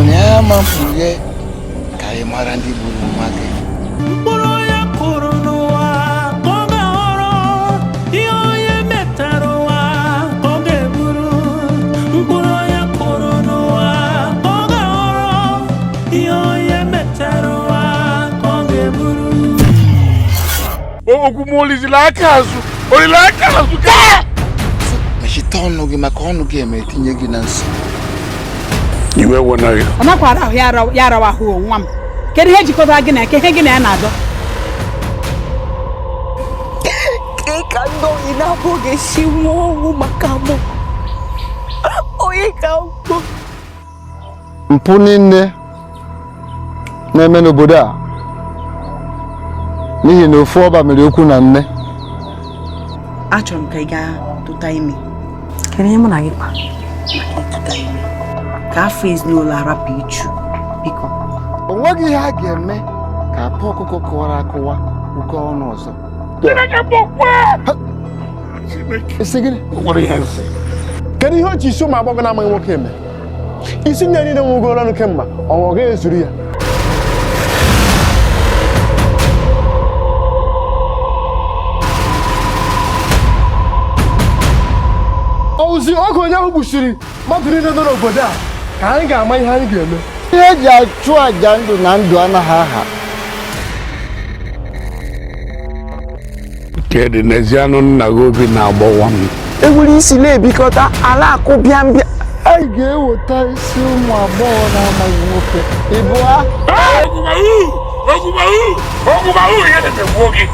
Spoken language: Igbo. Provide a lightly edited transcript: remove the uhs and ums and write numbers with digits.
na ya ama mkpughe ka ị mara ndị gburu nwa gị. Mkpụrụ onye kụrụ n'ụwa ka ọ ga-aghọrọ, ihe onye metara ụwa ka ọ ga-eburu. Mkpụrụ onye kụrụ n'ụwa ka ọ ga-aghọrọ, ihe onye metara ụwa ka ọ ga-eburu. Okwu m olizila aka azụ, olile aka azụ ka Mechite ọnụ gị maka ọnụ gị eme etinye gị na nsogbu. Iwe wena gị. Ọ nakwara ahụ ya arawa ahụ nwa m. Kedu ihe jikọtara gị na ya? Ka ihe gị na ya na-adọ? Ka ndị oyi na-abụ ga-esi nwụọ ọnwụ maka mụ, onye ka mkpụ. Mpụ niile na-eme n'obodo a n'ihi na ofu ọba mere okwu na nne. Achọrọ m ka ị gaa tụta ime. Kedu ihe mụ na gị kpa? Maka ịtụta ime ka afọ ezinụlọ arapụ ichu, biko. O nweghị ihe a ga-eme ka akpa ọkụkọ kụwara akụwa ụkọ ọnụ ọzọ. Isi gịnị? Nwere ihe nsị. Kedu ihe o ji isi ụmụ agbọghọ na-amaghị nwoke eme? Isi nne niile nwugoro ọnụ kemgbe ọnwa, ọ gaghị ezuru ya. Ozi oge onye ahụ gbuchiri mmadụ niile nọ n'obodo a ka anyị ga-ama ihe anyị ga-eme. Ihe eji achụ àjà ndụ na ndụ anaghị aha. Kedụ n'ezianụ nna gị obi na-agbawa m. Ewere isi na-ebikọta ala akụ bịam bịa. Anyị ga-eweta isi ụmụ agbọghọ na-amaghị nwoke ịbụa. Ogwumahu, ogwumahu, ogwumahu, ihe na-emegbuo gị.